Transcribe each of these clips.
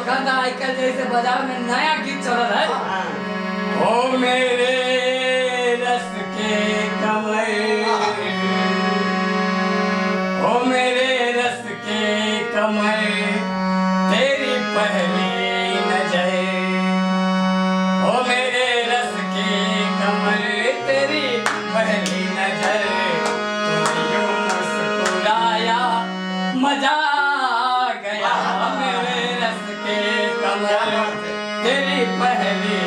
अखन तऽ आइ काल्हि जैसे बाजार में नया गीत चलल है। हाँ। ओ मेरे रस के कमर, ओ मेरे रस के कमर, तेरी पहली नजर, ओ मेरे रस के कमर, तेरी पहली नजर, तूने यूं मुस्कुराया मजा आ गया, मेरे रस के कमर, तेरी पहली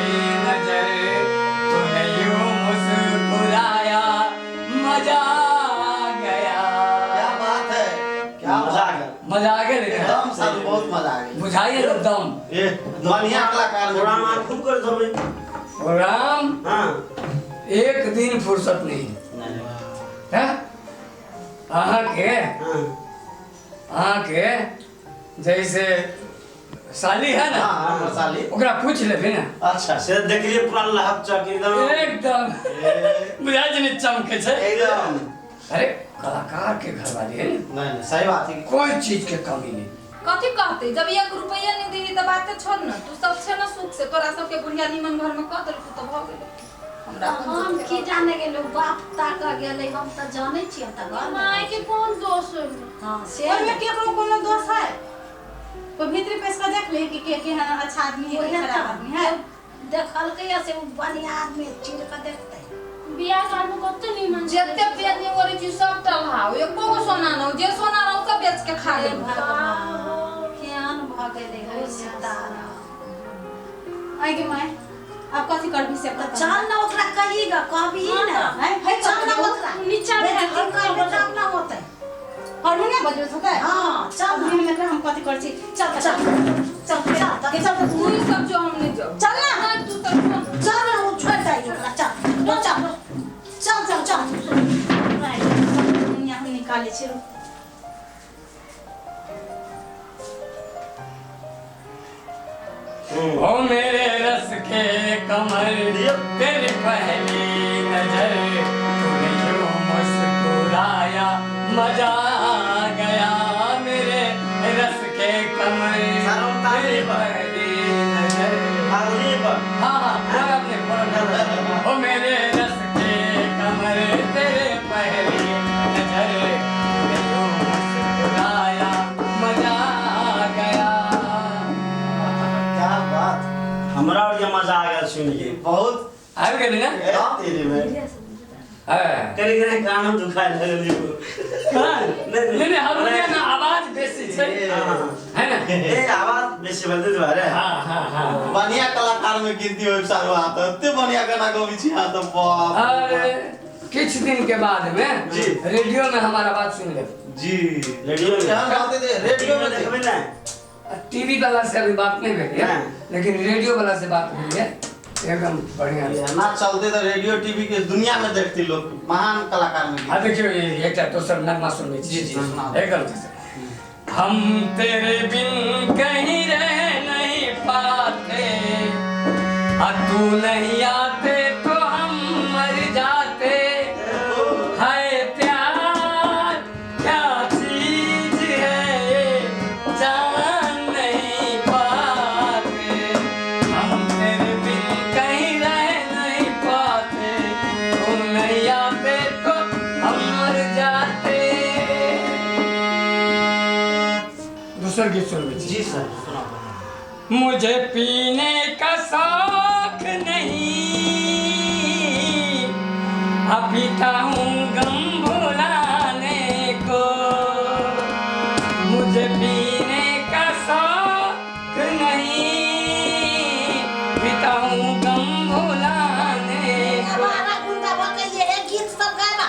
नजर, तूने यूं मुस्कुराया मजा आ गया। क्या बात है, क्या मजा आ बात। गेल। मजा आ गेल। एकदम सर, बहुत मजा आ गेल। बुझाइए एकदम। ए बढ़िया कलाकार। प्रोग्राम अहाँ खूब करैत होबै। प्रोग्राम? हाँ। एक दिन फुर्सत नहीं है अहाँके। हाँ। अहाँके जैसे साली है ना? हाँ हाँ, हमर साली। ओकरा पूछि लेबै ने। अच्छा। से देखलियै पूरा लहक चक एकदम। एकदम बुझाइ छै ने, चमकै छै। एकदम। अरे कलाकार के घरवाली है ने। नहीं नहीं, सही बात है। कोई चीज के कमी नहीं। कथी कहते जब एक रुपया नहीं दीही तऽ बाते छोड़ न। तू सब छै न सुख से, तोरा सबके बुढ़िया निमन घर में कह देलकू तऽ भऽ गेलै। हमरा अपन हम सुख की के जाने गेलहुँ, बाप ताकऽ गेलै। हम तऽ जानै छियै, हम तऽ घर माय के कोन दोष ओहिमे? हँ से। ओहिमे केकरो कोनो दोष है? कोई भीतरी पैस कऽ देख ले कि के केहन अच्छा आदमी है कि ओहे खराब तऽ आदमी है। देखलकै या से ओ बढ़िआँ आदमी चीर कऽ देखतै। बियाह काल में कते नीमन जते पेनी ओरै छी सब टलहाओ, एको गो सोना न हो, जे सोना रहो सब बेच के खा हे गेल। भगवान, केहन भऽ गेलै हो सीताराम। आइ गे माय, आब कथी करबी से तऽ बता। चल ने ओकरा कही ग, कहबी ने। हैं है। चल ने ओकरा। नीचा में बेइज्जती करबै तब ने होतै। हरमुनिया बजबैत होतै। हँ, चल अभी ने। हम एकरा हम कथी करै छी। चल चल चल चल। चल चल। तू ही सब जो, हम नहीं जाओ। चल ना। नहीं, तू सब जो। चल ने, ओ छोड़ि दही ओकरा। चल चल चल चल चल। हरमुनिया हम निकालै छी, रुक। ओ मेरे रस के कमर, तेरी पहली नजर, तूने यूं मुस्कुराया मजा आ गया, मेरे रस के कमर, तेरी पहली नजर। हारमोनियम पर। हाँ हाँ, प्रोग्राम नहीं, प्रोग्राम। ओ मेरे रस के कमर, तेरे पहली नजर, तूने यूं मुस्कुराया मजा आ गया। क्या बात! हमरा और ये मजा आ गेल सुनि के। बहुत। आबि गेली ने? ए, तेरी में। हाँ। कनि कनि कान दुखाय लगल। नहीं नहीं, हारमोनियम में आवाज बेसी छै। है ना? ए, आवाज बेसी भेल ताहि दुआरे। हाँ हाँ हाँ। बढ़िया कलाकार में गिनती होय सारू। अहाँ तऽ एते बढ़िया गाना गबै छी अहाँ तऽ, बाप रे बाप। अरे किछु दिन के बाद में जी। रेडियो में हमारा बात सुन ले। जी। रेडियो में। केहन रहतै जे रेडियो में देखबै ने। टीवी वाला से अभी बात नहीं भेल है। हाँ। लेकिन रेडियो वाला से बात हुई है, एकदम बढ़िया। एना चलते तऽ रेडियो टीवी के दुनिया में देखती लोग, महान कलाकार में। हाँ, देखियो, ये एकटा दोसर नगमा सुनबै छी। जी जी, सुनाउ। एकदम दोसर। हम तेरे बिन कहीं रह नहीं पाते, आ तू नहीं आते तो हम मर जाते। हाय प्यार क्या चीज है ये जान नहीं पाते, हम तेरे बिन कहीं रह नहीं पाते, तू नहीं आते तो हम मर जाते। दूसर गीत सुनबै छी। जी सर, सुनाउ। मुझे पीने का शौक नहीं, अब पीता हूँ गम भुलाने को। मुझे पीने का शौक नहीं, पीता हूँ गम भुलाने को। आवारा गुंडा भऽ के इहे गीत सब गायबा,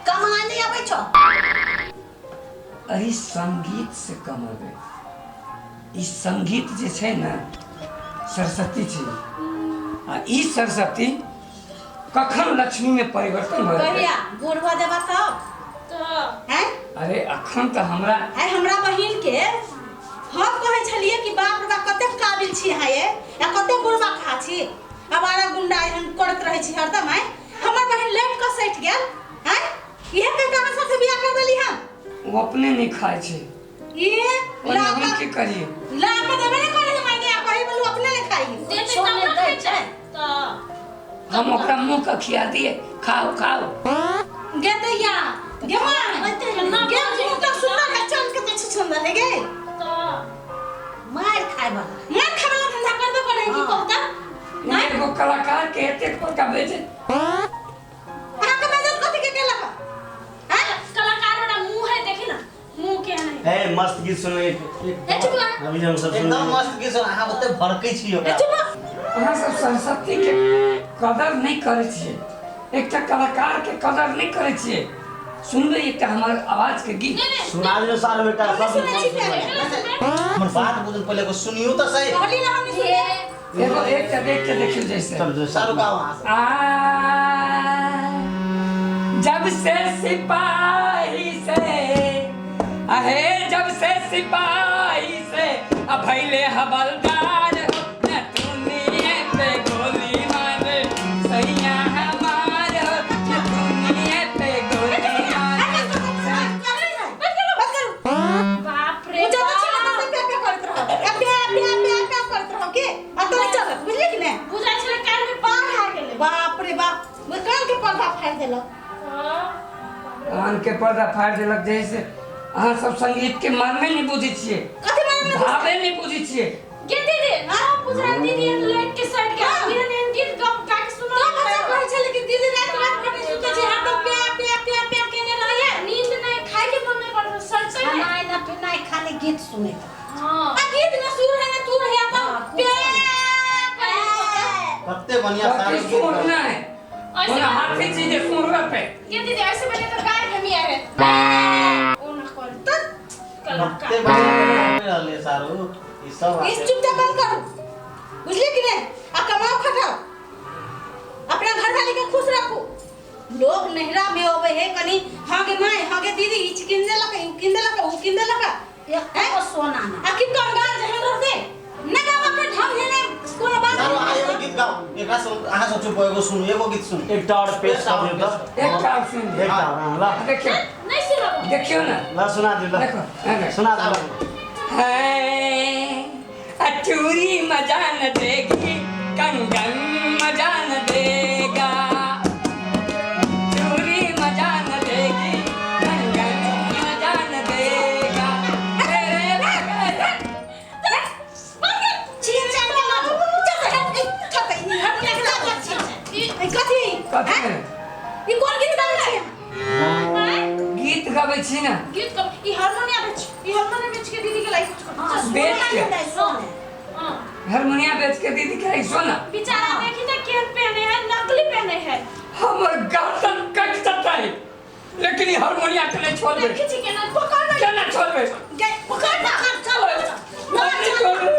कमाइ नहि अबै छौ? एहि संगीत से कमेबै। ई संगीत जे छै ने, सरस्वती छै, आ ई सरस्वती कखन लक्ष्मी में परिवर्तन भऽ जेतै? कहिया बूढ़ भऽ जेबा तब? तऽ हैं? अरे अखन तऽ हमरा आइ हमरा बहिन के हम कहै छलियै कि बाप रे बाप, कतेक काबिल छी अहाँ ये, आ कतेक बुढ़बा खा छी, आवारा गुंडा एहन करैत रहै छी हरदम। आइ हमर बहिन लेट कऽ सटि गेल। आँय, इहे कहि कऽ अहाँ साथे बियाह कर देली हम। ओ अपने नहि खाइ छै। ये ओने हम की करिए ला के देबे ने करे मांगे आ कही बोलू अपने ले खाई देते तब ना खाई तो हम ओकरा मुंह के खिया दिए खाओ खाओ गे दैया गे मां गे मुंह तो सुंदर है चल के तो सुंदर है गे तो मार खाए वाला मार खाए वाला धंधा करबे करे की कहता एगो कलाकार के एतेक बड़का बेइज्जत अहाँ के बेइज्जत कथी के केलक हां कलाकार वाला मुंह है देखी ना मुंह के है ए मस्त गीत सुन ए चुप रह अभी हम सब सुन एकदम मस्त गीत सुन अहाँ ओते भड़कै छी ओकरा ए चुप अहाँ सब सरस्वती के कदर नहीं करै छियै एकटा कलाकार के कदर नहीं करै छियै सुनबै एकटा हमर आवाज के गीत सुना दियो सारे बेटा सब हमर बात बुझल पहिले को सुनियो त सही कहली ना हमनी सुने एगो एकटा देख के देखियो जैसे चल सारू गाओ अहाँ आ जब से सिपाही से अहे जब से सिपाही से अब भइले हवलदार हो न दुनिया पे गोली मारे सैया हमार हो न दुनिया पे गोली मारे बाप रे मुझे तो छला ना पे पे करत रहो ए पे पे पे पे करत रहो के आ तो चल बुझली कि ने बुझा छले कान में बाढ़ आ गेलै बाप रे बाप वो कान के पर्दा फाड़ देलक कान के पर्दा फाड़ देलक जैसे अहाँ सब संगीत के मर्मे नहीं बुझै छियै कथि मर्म भावे नहीं बुझै छियै गे दीदी हां पूछ रहा दीदी हम लेट के सट के एहन एहन गीत गम गा के सुनो तो बच्चा कहै छले कि दीदी रात रात भर नहीं सुते छै हरदम पे पे पे पे केने रहैए नींद नहीं खाए के मन नहीं करत सट खाना ना पीना खाली गीत सुने हां आ गीत न सुर है न तूर है अपन पे कते बढ़िया सारे गीत सुरना है ओना हाथी चीज सुर पे गे दीदी ऐसे बने तो गाय भमी है ओ ना कर तो कते बढ़िया रहले सारू ई सब इस चुपचाप बंद करू बुझली कि नहीं आ कमाओ खटाओ अपना घर वाली के खुश रखू लोग नहरा में होवे है कनी हां गे my हां गे दीदी ई किन देलक ई किन देलक ऊ किन देलक एक सोना ना आ की कंगाल जहन रहते न गावा के ढंग है ने कोनो बात सारू अहाँ एगो गीत गाओ एकरा सुन अहाँ सब चुप एगो सुनू एगो गीत सुनू एकटा और पेश कर दियो त एकटा और सुन एकटा हां ला देखियो नहीं सुनब देखियो ना ला सुना दियो ला देखो सुना दियो है चूरी मजा न देगी कंगन मजा न देगा चूरी मजा न देगी कंगन मजा न देगा तेरे बगैर छीन छान के मारू चल ए छत ई हम के ई कथी कथी ई कोन गीत गाबै छी गीत गाबै छी ना गीत कब ई हारमोनियम बेच ई हारमोनियम बेच के दीदी के लाई कुछ हां बेच के सोने हां हारमोनिया बेच के दीदी के लाई सोना बेचारा देखी त केहन पहने है नकली पहने है हमर गर्दन कट जतै लेकिन ई हारमोनिया के नहीं छोड़बै देखी छी केना पकड़ ना केना छोड़बै गे पकड़ ना चल ना छोड़बै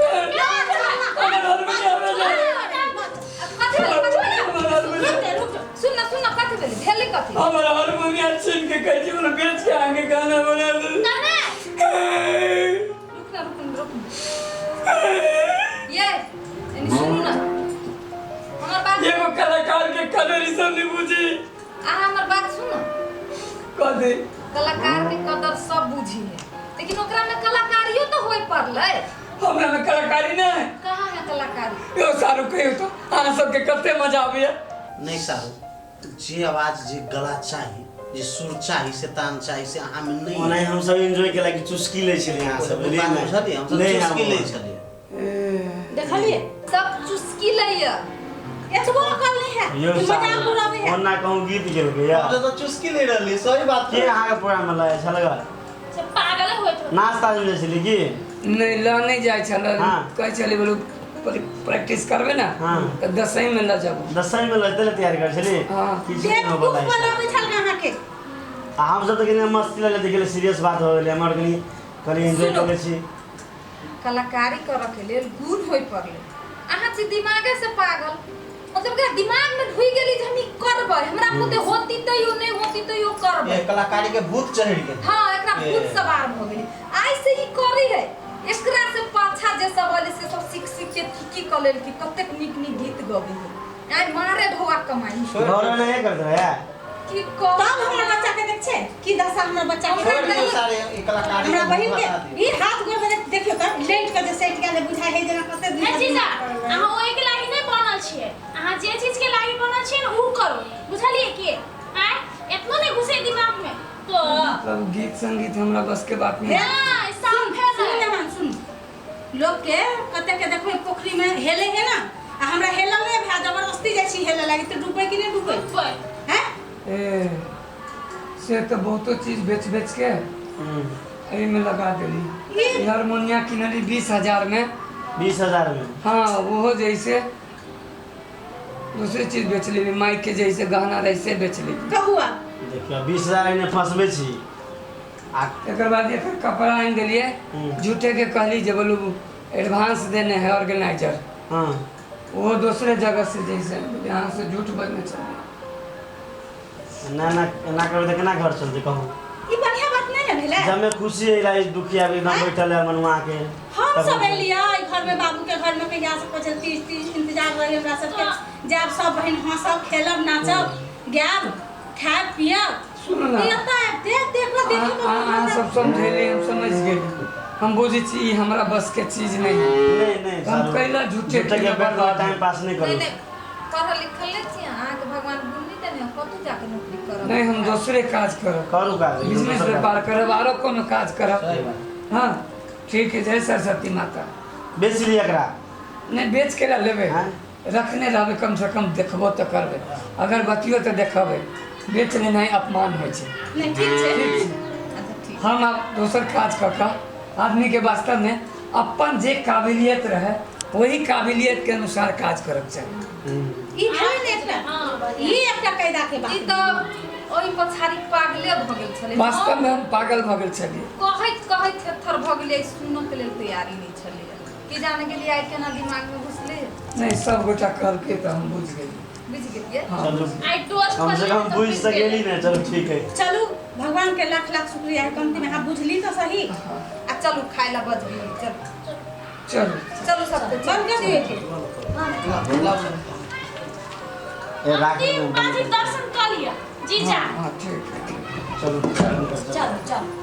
हमर हारमोनिया बेच सुन ना सुन ना कथी भेलै भेलै कथी हमर हारमोनिया छीन के कहै छी हमरा बेच के आगे गाना बना दे रुक ना रुक ना रुक ये एनी सुनू ना हमर बात एगो कलाकार के कदर ई सब नहीं बुझी अहाँ हमर बात सुनू कथी कलाकार के कदर सब बुझी है लेकिन ओकरा में कलाकारियो तो होय पड़लै हमरा में कलाकारी नहीं कहाँ है कलाकारी यो सारू कहियो तो अहाँ सबके कते मजा आबैया नहीं सारू जे आवाज जे गला चाही जे सुर चाही से तान चाही से अहाँ में नहीं ओनाही हम सब एंजॉय केला कि चुस्की लै छलियै अहाँ सब बात बुझलियै हम सब चुस्की लै छलियै देखलिए सब चुस्की लैया एतबो अकल नहीं है यो कि मजाक उड़ाबै है ओना कहूँ गीत गेलकै या हम तो चुस्की ले रहली सही बात के अहाँके प्रोग्राम में लागै छल से पागल होइत नाच ताच में जाइ छलियै की नहीं ल नहीं जाइ छल कहै छलै बोलू प्रैक्टिस करबे ना त दसवीं में ल जाबो दसवीं में ल जतै तैयार करै छलियै किछु नहि होबऽ बनाबै छल अहाँ के आ हम सब तऽ कनि मस्ती लगे देखिए सीरियस बात हो गेलै हमर कनि कनि एंजॉय करै छी कलाकारी करऽ के लेल गुण होय पड़लै अहाँ छी दिमागे से पागल मतलब कि दिमाग में ढुई गेली जे हम ई करबै हमरा बुते होती तैयो नहीं होती तैयो करबै ए कलाकारी के भूत चढ़ गेल हां एकरा भूत सवार भ गेली आइ से ई करी है एकरा से पाछा जे सब वाले से सब सीख सीख के की की क लेल की कतेक नीक नीक गीत गबै है आइ मारे ढोआ कमाई घर में नहीं करत रहे की कह तब हमर बच्चा के देख छै की दशा हमर बच्चा के छोड़ि दियौ सारे ई कलाकारी हमरा बहिन के हटा दियौ। ई हाथ गोड़ में देखियौ त लेट के जे सटि गेलै बुझाइ है जेना कते ए जीजा, अहाँ ओहि के लागी नहि बनल छियै। अहाँ जे चीज के लागी बनल छियै ने उ करू, बुझलियै की? आँय, एतनो नहि घुसै दिमाग में तो मतलब गीत संगीत हमरा बस के बात नहीं। नहि, साफ सुन भेलै। ने सुन, लोक के कते के देखबै पोखरी में हेले है ना, आ हमरा हेलल नहि भए, जबरदस्ती जाइ छी हेले लागी तऽ डूबै कि नहि डूबै? डूबै। हैं? ए से तऽ बहुतो चीज बेच बेच के एहिमे लगा देली। ई- ई हारमोनिया किनली 20,000 में। 20,000 में? हाँ, वो जैसे दूसरी चीज बेच लेली, माइक के जैसे गहना रहे से बेच लेली। कहू आब। देखियौ 20,000 एने फंसबै छी आ एक बाद एकर कपड़ा आनि देलियै झूठे के, कहली जे बोलू एडवांस देने है ऑर्गेनाइजर। हाँ। वो दूसरे जगह से जैसे यहाँ से झूठ बजने चले। ना ना, एना करबै तऽ केना घर चलतै कहू? ई बढ़िया बात नहि ने भेलै। जबमे खुशी अइला ई दुखिया के एकदम बैठल है मनुआ के। हम सब एलियै घर में, बाबू के घर में कहिया से पचल 30 30 इंतजार रहे हमरा सबके, जायब सब बहिन हंसब खेलब नाचब गायब खायब पियब। सुनू ना। ई एतऽ देख देख ल देखे के अहाँ मन सब समझेली, हम समझ गेली, हम बुझै छी ई हमरा बस के चीज नहीं है। नहीं नहीं, हम सारू, कैला झूठे झूठे के के बैठ के बर्बाद टाइम पास नहीं नहीं करू। नहीं, पढ़ल लिखल नहि छी, अहाँके भगवान गुण नहि देने, कतहु जाके नौकरी करब? नहीं, हम दूसरे काज करब। करू काज। बिजनेस व्यापार करब, आरो कोनो काज करब। सही बात। हाँ ठीक है, जय सरस्वती माता। बेच लिअ एकरा। नहीं, बेच के लेबै? हाँ? रखने रहबै, कम से कम देखबो तऽ करबै, अगरबत्तियो तऽ देखबै, बेच लेनाइ अपमान होइ छै। नहि, ठीक छै। ठीक छै। अच्छा ठीक। हम आब दोसर काज कऽ कऽ आदमीके वास्तवमे अपन जे काबिलियत रहै वही काबिलियत के अनुसार काज करक चाही। ई भेलै ने एकटा, हाँ, ई एकटा कायदा के ई बात। तऽ ओहि पछाड़ी पागले भऽ गेल छलै। वास्तवमे हम पागल भऽ गेल छलियै। कहैत कहैत थेथर भऽ गेलियै, सुनऽके लेल तैयारी नहि छलैए, की जाने गेलियै आइ केना दिमागमे घुसलै। नहि, सब गोटा कहलकै तऽ हम बुझि गेलियै। बुझि गेलियै? हाँ। चलू, आइ टोस्ट कम से कम बुझि तऽ गेली ने, चलू ठीक है। चलू, भगवान के लाख लाख शुक्रिया है, कमती में अहाँ बुझली तऽ सही। आ चलू, खाय ला बजबी, चलू। चलू। चलू सबके। बंद कर दियौ के। ए राख। अंतिम बाजी दर्शन कऽ लिअ जीजा। हाँ ठीक है, ठीक है। चलू चलू। चलू चलू।